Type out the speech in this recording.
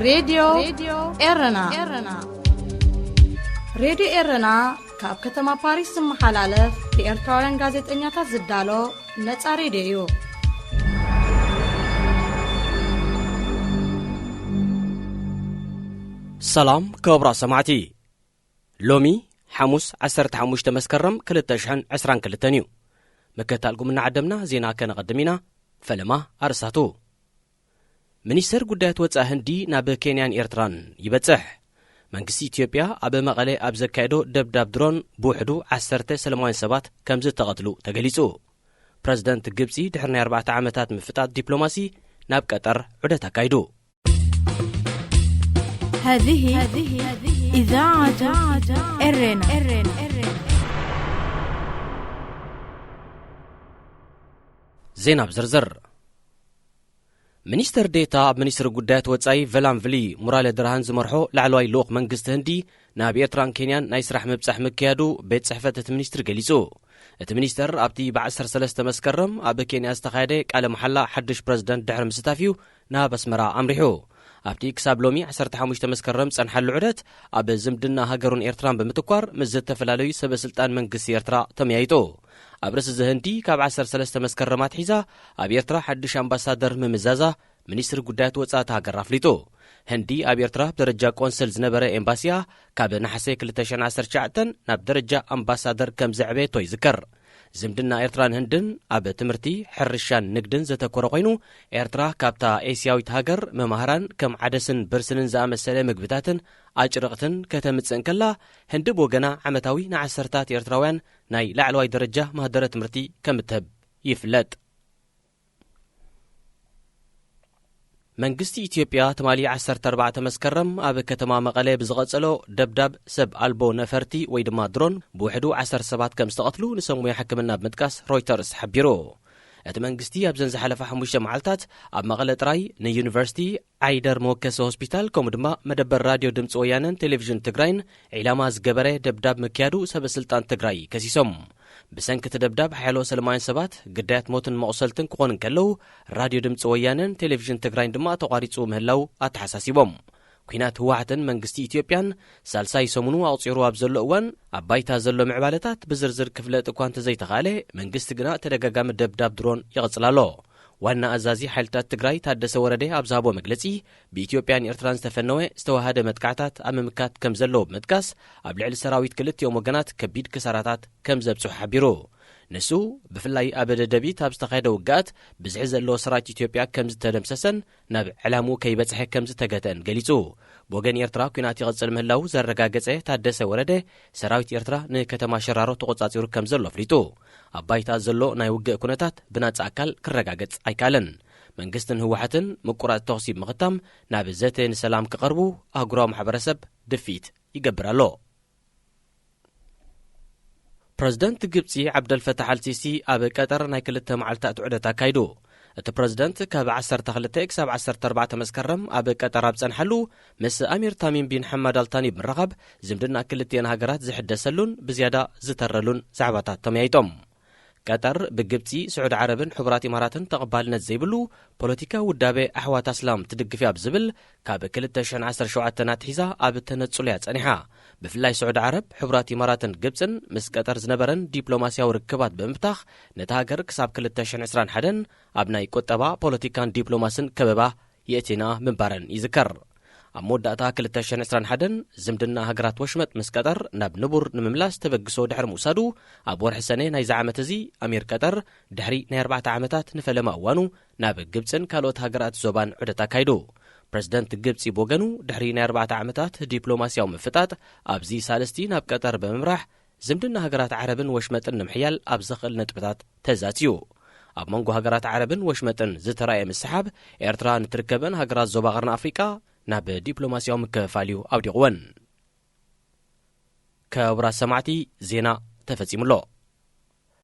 ሬድዮ ኤረና። ሬድዮ ኤረና ካብ ከተማ ፓሪስ ዝመሓላለፍ ብኤርትራውያን ጋዜጠኛታት ዝዳሎ ነጻ ሬድዮ እዩ። ሰላም ክቡራት ሰማዕቲ፣ ሎሚ ሓሙስ ዓሰርተ ሓሙሽተ መስከረም ክልተ ሽሕን ዕስራን ክልተን እዩ። ምክትታልኩም እናዓደምና ዜና ከነቐድም ኢና። ፈለማ ኣርእስታቱ። ሚኒስተር ጉዳያት ወጻኢ ህንዲ ናብ ኬንያን ኤርትራን ይበጽሕ። መንግስቲ ኢትዮጵያ ኣብ መቐለ ኣብ ዘካየዶ ደብዳብ ድሮን ብውሕዱ ዓሰርተ ሰላማውያን ሰባት ከም ዝተቐትሉ ተገሊጹ። ፕረዚደንት ግብጺ ድሕሪ ናይ ኣርባዕተ ዓመታት ምፍጣጥ ዲፕሎማሲ ናብ ቀጠር ዑደት ኣካይዱ። هذه إذاعة إرنا. ዜና ብዝርዝር። ሚኒስተር ዴታ ኣብ ሚኒስትሪ ጉዳያት ወጻኢ ቨላንቭሊ ሙራለ ድርሃን ዝመርሖ ላዕለዋይ ልኡኽ መንግስቲ ህንዲ ናብ ኤርትራን ኬንያን ናይ ስራሕ ምብጻሕ ምክያዱ ቤት ጽሕፈት እቲ ሚኒስትሪ ገሊጹ። እቲ ሚኒስተር ኣብቲ ብ ዓሰርተ ሰለስተ መስከረም ኣብ ኬንያ ዝተኻየደ ቃለ መሓላ ሓድሽ ፕረዚደንት ድሕሪ ምስታፍ እዩ ናብ ኣስመራ ኣምሪሑ። ኣብቲ ክሳብ ሎሚ ዓሰርተ ሓሙሽተ መስከረም ዝጸንሓሉ ዑደት ኣብ ዝምድና ሃገሩን ኤርትራን ብምትኳር ምስ ዝተፈላለዩ ሰበ ስልጣን መንግስቲ ኤርትራ ተመያይጡ። ኣብ ርእሲ እዚ ህንዲ ካብ ዓሰርተ ሰለስተ መስከረም ኣትሒዛ ኣብ ኤርትራ ሓድሽ ኣምባሳደር ምምዛዛ ሚኒስትሪ ጉዳያት ወጻኢ እታ ሃገር ኣፍሊጡ። ህንዲ ኣብ ኤርትራ ብደረጃ ቆንስል ዝነበረ ኤምባሲኣ ካብ ነሓሰ ክልተ ሽሕን ዓሰርተ ትሽዓተን ናብ ደረጃ ኣምባሳደር ከም ዘዕበየቶ ይዝከር። ዝምድና ኤርትራን ህንድን ኣብ ትምህርቲ፣ ሕርሻን ንግድን ዘተኮረ ኮይኑ፣ ኤርትራ ካብታ ኤስያዊት ሃገር መማህራን ከም ዓደስን ብርስንን ዝኣመሰለ ምግብታትን ኣጭርቕትን ከተምጽእ እንከላ፣ ህንዲ ብወገና ዓመታዊ ንዓሰርታት ኤርትራውያን ናይ ላዕለዋይ ደረጃ ማህደረ ትምህርቲ ከም እትህብ ይፍለጥ። መንግስቲ ኢትዮጵያ ትማሊ ዓሰርተ ኣርባዕተ መስከረም ኣብ ከተማ መቐለ ብዝቐጸሎ ደብዳብ ሰብ ኣልቦ ነፈርቲ ወይ ድማ ድሮን ብውሕዱ ዓሰርተ ሰባት ከም ዝተቐትሉ ንሰብ ሞያ ሕክምና ብምጥቃስ ሮይተርስ ሓቢሩ። እቲ መንግስቲ ኣብዘን ዝሓለፋ ሓሙሽተ መዓልታት ኣብ መቐለ ጥራይ ንዩኒቨርሲቲ ዓይደር መወከሲ ሆስፒታል ከምኡ ድማ መደበር ራድዮ ድምፂ ወያነን ቴሌቪዥን ትግራይን ዒላማ ዝገበረ ደብዳብ ምክያዱ ሰበ ስልጣን ትግራይ ከሲሶም። ብሰንኪ እቲ ደብዳብ ሓያሎ ሰለማውያን ሰባት ግዳያት ሞትን መቑሰልትን ክኾኑ እንከለዉ፣ ራድዮ ድምፂ ወያነን ቴሌቪዥን ትግራይን ድማ ተቋሪፁ ምህላው ኣተሓሳሲቦም። ኲናት ህወሓትን መንግስቲ ኢትዮጵያን ሳልሳይ ሰሙኑ ኣቑፂሩ ኣብ ዘሎ እዋን፣ ኣብ ባይታ ዘሎ ምዕባለታት ብዝርዝር ክፍለጥ እኳ እንተዘይተኻእለ፣ መንግስቲ ግና ተደጋጋሚ ደብዳብ ድሮን ይቕጽል ኣሎ። ዋና ኣዛዚ ሓይልታት ትግራይ ታደሰ ወረደ ኣብ ዝሃቦ መግለጺ፣ ብኢትዮጵያን ኤርትራን ዝተፈነወ ዝተዋሃደ መጥቃዕታት ኣብ ምምካት ከም ዘለዎ ብምጥቃስ፣ ኣብ ልዕሊ ሰራዊት ክልቲኦም ወገናት ከቢድ ክሳራታት ከም ዘብጽሑ ሓቢሩ። ንሱ፣ ብፍላይ ኣብ ደደቢት ኣብ ዝተኻየደ ውግኣት ብዝሒ ዘለዎ ሰራዊት ኢትዮጵያ ከም ዝተደምሰሰን ናብ ዕላምኡ ከይበጽሐ ከም ዝተገተአን ገሊጹ። ብወገን ኤርትራ ኲናት ይቕጽል ምህላዉ ዘረጋገጸ ታደሰ ወረደ፣ ሰራዊት ኤርትራ ንከተማ ሸራሮ ተቖጻጺሩ ከም ዘሎ ኣፍሊጡ። ኣብ ባይታ ዘሎ ናይ ውግእ ኩነታት ብናጻ ኣካል ክረጋገጽ ኣይከኣለን። መንግስትን ህወሓትን ምቁራጽ ተኹሲ ብምኽታም ናብ ዘተ ንሰላም ክቐርቡ ኣህጉራዊ ማሕበረሰብ ድፍኢት ይገብር ኣሎ። ፕረዚደንት ግብጺ ዓብደልፈታሕ ኣልሲሲ ኣብ ቀጠር ናይ ክልተ መዓልታት ዑደት ኣካይዱ። እቲ ፕረዚደንት ካብ ዓሰርተ ክልተ ክሳብ ዓሰርተ ኣርባዕተ መስከረም ኣብ ቀጠር ኣብ ጸንሓሉ፣ ምስ ኣሚር ታሚም ቢን ሓማድ ኣልታኒ ብምርኻብ ዝምድና ክልቲአን ሃገራት ዝሕደሰሉን ብዝያዳ ዝተረሉን ዛዕባታት ተመያይጦም። ቀጠር ብግብጺ፣ ስዑድ ዓረብን ሕቡራት ኢማራትን ተቐባልነት ዘይብሉ ፖለቲካዊ ውዳቤ ኣሕዋት ኣስላም ትድግፍ እያ ብዝብል ካብ ክልተ ሽሕን ዓሰርተ ሸውዓተን ኣትሒዛ ኣብ ተነጽሎ እያ ጸኒሓ። ብፍላይ ስዑድ ዓረብ፣ ሕቡራት ኢማራትን ግብጽን ምስ ቀጠር ዝነበረን ዲፕሎማስያዊ ርክባት ብምብታኽ ነታ ሃገር ክሳብ ክልተ ሽሕን ዕስራን ሓደን ኣብ ናይ ቁጠባ፣ ፖለቲካን ዲፕሎማስን ከበባ የእቲና ምንባረን ይዝከር። ኣብ መወዳእታ ክልተ ሽሕን ዕስራን ሓደን ዝምድና ሃገራት ወሽመጥ ምስ ቀጠር ናብ ንቡር ንምምላስ ተበግሶ ድሕሪ ምውሳዱ፣ ኣብ ወርሒ ሰነ ናይዚ ዓመት እዚ ኣሚር ቀጠር ድሕሪ ናይ ኣርባዕተ ዓመታት ንፈለማ እዋኑ ናብ ግብጽን ካልኦት ሃገራት ዞባን ዑደት ኣካይዱ። ፕረዚደንት ግብጺ ብወገኑ ድሕሪ ናይ ኣርባዕተ ዓመታት ዲፕሎማስያዊ ምፍጣጥ ኣብዚ ሳልስቲ ናብ ቀጠር ብምምራሕ ዝምድና ሃገራት ዓረብን ወሽመጥን ንምሕያል ኣብ ዘኽእል ነጥብታት ተዛትዩ። ኣብ መንጎ ሃገራት ዓረብን ወሽመጥን ዝተራእየ ምስሓብ ኤርትራ ንትርከበን ሃገራት ዞባ ቀርኒ ኣፍሪቃ ናብ ዲፕሎማስያዊ ምክፍፋል እዩ ኣውዲቕወን። ክቡራት ሰማዕቲ፣ ዜና ተፈጺሙ ኣሎ።